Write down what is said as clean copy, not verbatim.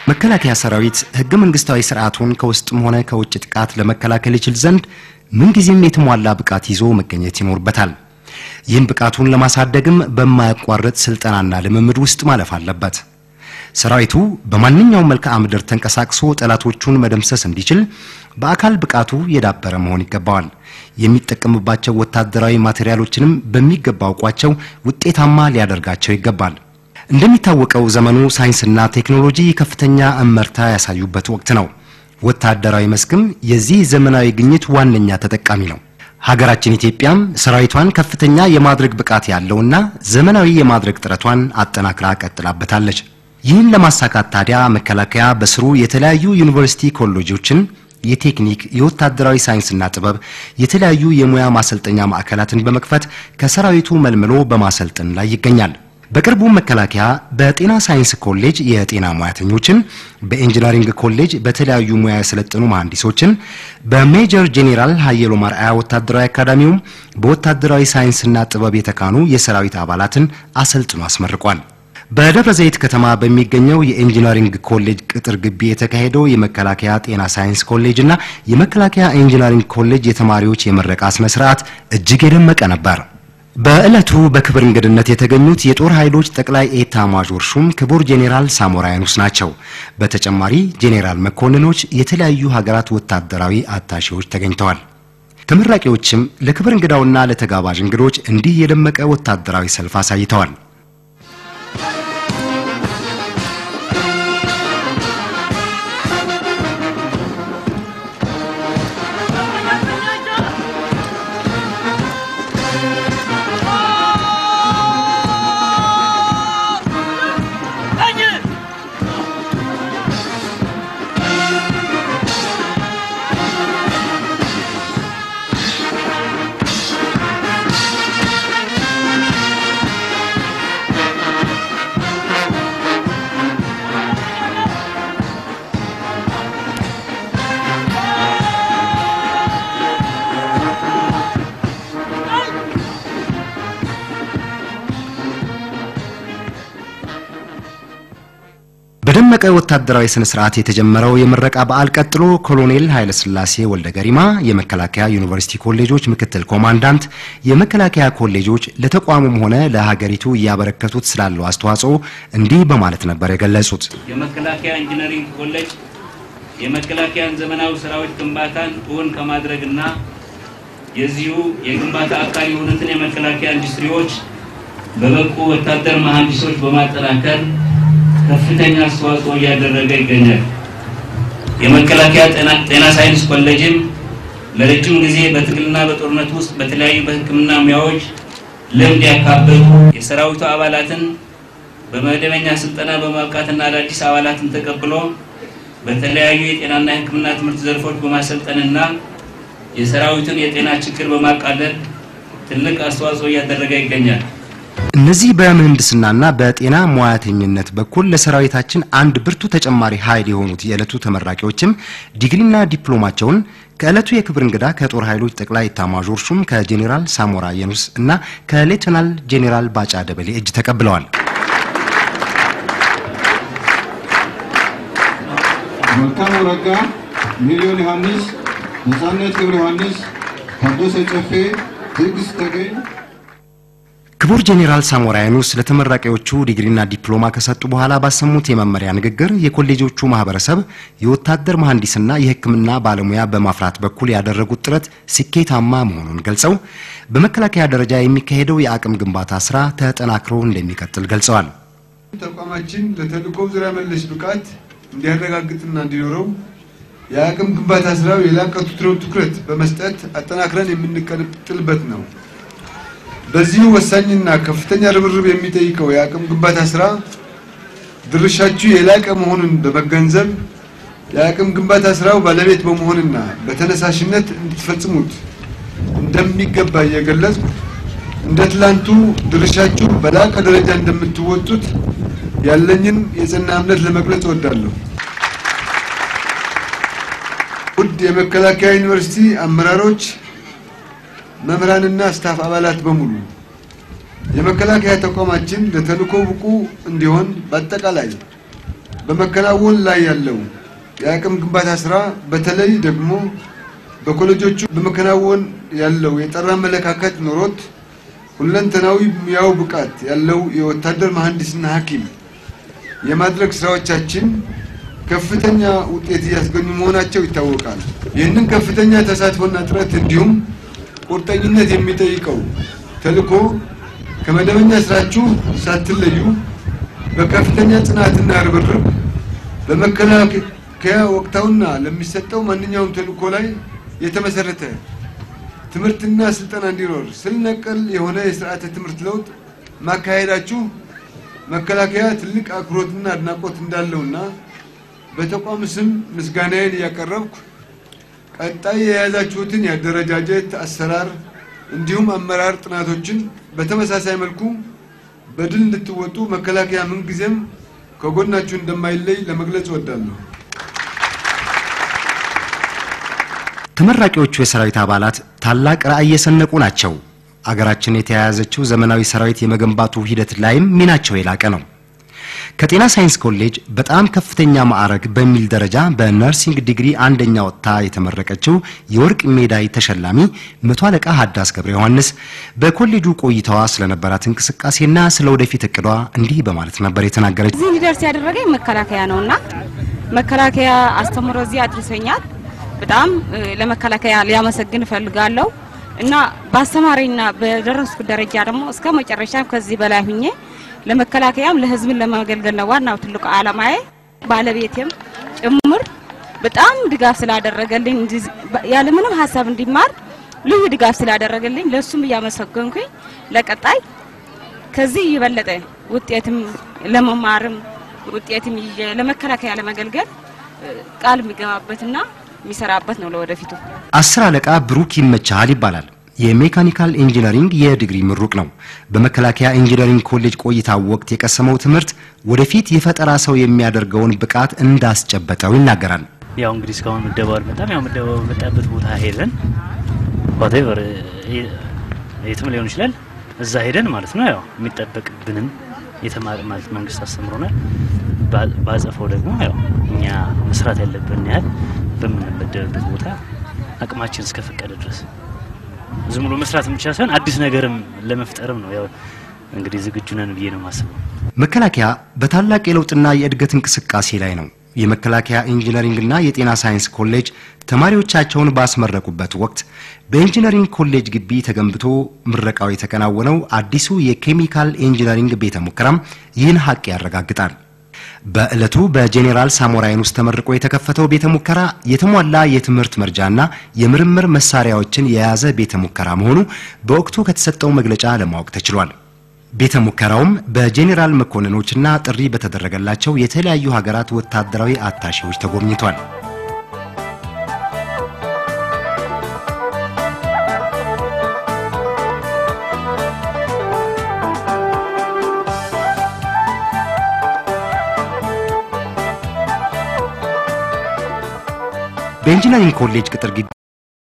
መከላከያ ሰራዊት ህገ መንግስታዊ ስርዓቱን ከውስጥም ሆነ ከውጭ ጥቃት ለመከላከል ይችል ዘንድ ምንጊዜም የተሟላ ብቃት ይዞ መገኘት ይኖርበታል። ይህን ብቃቱን ለማሳደግም በማያቋርጥ ስልጠናና ልምምድ ውስጥ ማለፍ አለበት። ሰራዊቱ በማንኛውም መልክዓ ምድር ተንቀሳቅሶ ጠላቶቹን መደምሰስ እንዲችል በአካል ብቃቱ የዳበረ መሆን ይገባዋል። የሚጠቀምባቸው ወታደራዊ ማቴሪያሎችንም በሚገባ አውቋቸው ውጤታማ ሊያደርጋቸው ይገባል። እንደሚታወቀው ዘመኑ ሳይንስና ቴክኖሎጂ ከፍተኛ እመርታ ያሳዩበት ወቅት ነው። ወታደራዊ መስክም የዚህ ዘመናዊ ግኝት ዋነኛ ተጠቃሚ ነው። ሀገራችን ኢትዮጵያም ሰራዊቷን ከፍተኛ የማድረግ ብቃት ያለውና ዘመናዊ የማድረግ ጥረቷን አጠናክራ ቀጥላበታለች። ይህን ለማሳካት ታዲያ መከላከያ በስሩ የተለያዩ ዩኒቨርሲቲ ኮሌጆችን፣ የቴክኒክ፣ የወታደራዊ ሳይንስና ጥበብ የተለያዩ የሙያ ማሰልጠኛ ማዕከላትን በመክፈት ከሰራዊቱ መልምሎ በማሰልጠን ላይ ይገኛል። በቅርቡ መከላከያ በጤና ሳይንስ ኮሌጅ የጤና ሙያተኞችን፣ በኢንጂነሪንግ ኮሌጅ በተለያዩ ሙያ የሰለጠኑ መሐንዲሶችን፣ በሜጀር ጄኔራል ሀየሎም አርአያ ወታደራዊ አካዳሚውም በወታደራዊ ሳይንስና ጥበብ የተካኑ የሰራዊት አባላትን አሰልጥኖ አስመርቋል። በደብረ ዘይት ከተማ በሚገኘው የኢንጂነሪንግ ኮሌጅ ቅጥር ግቢ የተካሄደው የመከላከያ ጤና ሳይንስ ኮሌጅ እና የመከላከያ ኢንጂነሪንግ ኮሌጅ የተማሪዎች የምረቃ ስነ ስርዓት እጅግ የደመቀ ነበር። በዕለቱ በክብር እንግድነት የተገኙት የጦር ኃይሎች ጠቅላይ ኤታ ማዦር ሹም ክቡር ጄኔራል ሳሞራ የኑስ ናቸው። በተጨማሪ ጄኔራል መኮንኖች፣ የተለያዩ ሀገራት ወታደራዊ አታሼዎች ተገኝተዋል። ተመራቂዎችም ለክብር እንግዳውና ለተጋባዥ እንግዶች እንዲህ የደመቀ ወታደራዊ ሰልፍ አሳይተዋል። በደመቀ ወታደራዊ ስነ ስርዓት የተጀመረው የምረቃ በዓል ቀጥሎ ኮሎኔል ኃይለስላሴ ወልደ ገሪማ የመከላከያ ዩኒቨርሲቲ ኮሌጆች ምክትል ኮማንዳንት የመከላከያ ኮሌጆች ለተቋሙም ሆነ ለሀገሪቱ እያበረከቱት ስላለው አስተዋጽኦ እንዲህ በማለት ነበር የገለጹት። የመከላከያ ኢንጂነሪንግ ኮሌጅ የመከላከያን ዘመናዊ ሰራዊት ግንባታን እውን ከማድረግና የዚሁ የግንባታ አካል የሆኑትን የመከላከያ ኢንዱስትሪዎች በበቁ ወታደር መሐንዲሶች በማጠናከር ከፍተኛ አስተዋጽኦ እያደረገ ይገኛል። የመከላከያ ጤና ሳይንስ ኮሌጅም ለረጅም ጊዜ በትግልና በጦርነት ውስጥ በተለያዩ በሕክምና ሙያዎች ልምድ ያካበቱ የሰራዊቱ አባላትን በመደበኛ ስልጠና በማብቃትና አዳዲስ አባላትን ተቀብሎ በተለያዩ የጤናና የሕክምና ትምህርት ዘርፎች በማሰልጠንና የሰራዊቱን የጤና ችግር በማቃለል ትልቅ አስተዋጽኦ እያደረገ ይገኛል። እነዚህ በምህንድስናና በጤና ሙያተኝነት በኩል ለሰራዊታችን አንድ ብርቱ ተጨማሪ ኃይል የሆኑት የዕለቱ ተመራቂዎችም ዲግሪና ዲፕሎማቸውን ከዕለቱ የክብር እንግዳ ከጦር ኃይሎች ጠቅላይ ኤታማዦር ሹም ከጄኔራል ሳሞራ የኑስ እና ከሌተናል ጄኔራል ባጫ ደበሌ እጅ ተቀብለዋል። መልካሙ ረጋ፣ ሚሊዮን ዮሐንስ፣ ነጻነት ገብረ ዮሐንስ፣ ታደሰ ጨፌ፣ ትዕግስት ተገኝ። ክቡር ጄኔራል ሳሞራ የኑስ ለተመራቂዎቹ ዲግሪና ዲፕሎማ ከሰጡ በኋላ ባሰሙት የመመሪያ ንግግር የኮሌጆቹ ማህበረሰብ የወታደር መሐንዲስና የሕክምና ባለሙያ በማፍራት በኩል ያደረጉት ጥረት ስኬታማ መሆኑን ገልጸው በመከላከያ ደረጃ የሚካሄደው የአቅም ግንባታ ስራ ተጠናክሮ እንደሚቀጥል ገልጸዋል። ተቋማችን ለተልዕኮው ዙሪያ መለስ ብቃት እንዲያረጋግጥና እንዲኖረው የአቅም ግንባታ ስራው የላቀ ትኩረት በመስጠት አጠናክረን የምንቀጥልበት ነው። በዚህ ወሳኝና ከፍተኛ ርብርብ የሚጠይቀው የአቅም ግንባታ ስራ ድርሻችሁ የላቀ መሆኑን በመገንዘብ የአቅም ግንባታ ስራው ባለቤት በመሆንና በተነሳሽነት እንድትፈጽሙት እንደሚገባ እየገለጽኩ እንደ ትላንቱ ድርሻችሁ በላቀ ደረጃ እንደምትወጡት ያለኝን የጸና እምነት ለመግለጽ እወዳለሁ። ውድ የመከላከያ ዩኒቨርሲቲ አመራሮች፣ መምህራንና ስታፍ አባላት በሙሉ የመከላከያ ተቋማችን ለተልዕኮ ብቁ እንዲሆን በአጠቃላይ በመከናወን ላይ ያለው የአቅም ግንባታ ስራ በተለይ ደግሞ በኮሌጆቹ በመከናወን ያለው የጠራ አመለካከት ኖሮት ሁለንተናዊ ሙያው ብቃት ያለው የወታደር መሐንዲስና ሐኪም የማድረግ ስራዎቻችን ከፍተኛ ውጤት ያስገኙ መሆናቸው ይታወቃል። ይህንን ከፍተኛ ተሳትፎና ጥረት እንዲሁም ቁርጠኝነት የሚጠይቀው ተልዕኮ ከመደበኛ ስራችሁ ሳትለዩ በከፍተኛ ጽናትና ርብርብ በመከላከያ ወቅታውና ለሚሰጠው ማንኛውም ተልዕኮ ላይ የተመሰረተ ትምህርትና ስልጠና እንዲኖር ስልነቀል የሆነ የስርዓተ ትምህርት ለውጥ ማካሄዳችሁ መከላከያ ትልቅ አክብሮትና አድናቆት እንዳለውና በተቋም ስም ምስጋናዬን ያቀረብኩ ቀጣይ የያዛችሁትን ያደረጃጀት አሰራር እንዲሁም አመራር ጥናቶችን በተመሳሳይ መልኩ በድል እንድትወጡ መከላከያ ምን ጊዜም ከጎናችሁ እንደማይለይ ለመግለጽ እወዳለሁ። ተመራቂዎቹ የሰራዊት አባላት ታላቅ ራዕይ የሰነቁ ናቸው። አገራችን የተያያዘችው ዘመናዊ ሰራዊት የመገንባቱ ሂደት ላይም ሚናቸው የላቀ ነው። ከጤና ሳይንስ ኮሌጅ በጣም ከፍተኛ ማዕረግ በሚል ደረጃ በነርሲንግ ዲግሪ አንደኛ ወጥታ የተመረቀችው የወርቅ ሜዳይ ተሸላሚ መቶ አለቃ ሀዳስ ገብረ ዮሐንስ በኮሌጁ ቆይታዋ ስለነበራት እንቅስቃሴና ስለወደፊት እቅዷ እንዲህ በማለት ነበር የተናገረችው። እዚህ እንዲደርስ ያደረገኝ መከላከያ ነውና መከላከያ አስተምሮ እዚህ አድርሶኛል። በጣም ለመከላከያ ሊያመሰግን ፈልጋለሁ እና ባስተማሪና በደረስኩት ደረጃ ደግሞ እስከ መጨረሻም ከዚህ በላይ ሁኜ ለመከላከያም ለህዝብን ለማገልገል ነው ዋናው ትልቁ ዓላማዬ። ባለቤቴም ጭምር በጣም ድጋፍ ስላደረገልኝ ያለምንም ሐሳብ እንዲማር ልዩ ድጋፍ ስላደረገልኝ ለሱም እያመሰገንኩኝ ለቀጣይ ከዚህ ይበለጠ ውጤትም ለመማርም ውጤትም ይዤ ለመከላከያ ለማገልገል ቃል የሚገባበትና የሚሰራበት ነው ለወደፊቱ። 10 አለቃ ብሩክ ይመቻል ይባላል። የሜካኒካል ኢንጂነሪንግ የዲግሪ ምሩቅ ነው። በመከላከያ ኢንጂነሪንግ ኮሌጅ ቆይታ ወቅት የቀሰመው ትምህርት ወደፊት የፈጠራ ሰው የሚያደርገውን ብቃት እንዳስጨበጠው ይናገራል። ያው እንግዲህ እስካሁን ምደባው አልመጣም። ያው ምደባው በመጣበት ቦታ ሄደን whatever የትም ሊሆን ይችላል እዛ ሄደን ማለት ነው ያው የሚጠበቅብንን የተማረ ማለት መንግስት አስተምሮናል። ባጸፈው ደግሞ ያው እኛ መስራት ያለብን ያህል በምንመደብበት ቦታ አቅማችን እስከፈቀደ ድረስ ዝም ብሎ መስራት ብቻ ሳይሆን አዲስ ነገርም ለመፍጠርም ነው ያው እንግዲህ ዝግጁ ነን ብዬ ነው የማስበው። መከላከያ በታላቅ የለውጥና የእድገት እንቅስቃሴ ላይ ነው። የመከላከያ ኢንጂነሪንግና የጤና ሳይንስ ኮሌጅ ተማሪዎቻቸውን ባስመረቁበት ወቅት በኢንጂነሪንግ ኮሌጅ ግቢ ተገንብቶ ምረቃው የተከናወነው አዲሱ የኬሚካል ኢንጂነሪንግ ቤተ ሙከራም ይህን ሀቅ ያረጋግጣል። በእለቱ በጄኔራል ሳሞራ የኑስ ተመርቆ የተከፈተው ቤተ ሙከራ የተሟላ የትምህርት መርጃና የምርምር መሳሪያዎችን የያዘ ቤተ ሙከራ መሆኑ በወቅቱ ከተሰጠው መግለጫ ለማወቅ ተችሏል። ቤተ ሙከራውም በጄኔራል መኮንኖችና ጥሪ በተደረገላቸው የተለያዩ ሀገራት ወታደራዊ አታሼዎች ተጎብኝቷል። በኢንጂነሪንግ ኮሌጅ ቅጥር ግቢ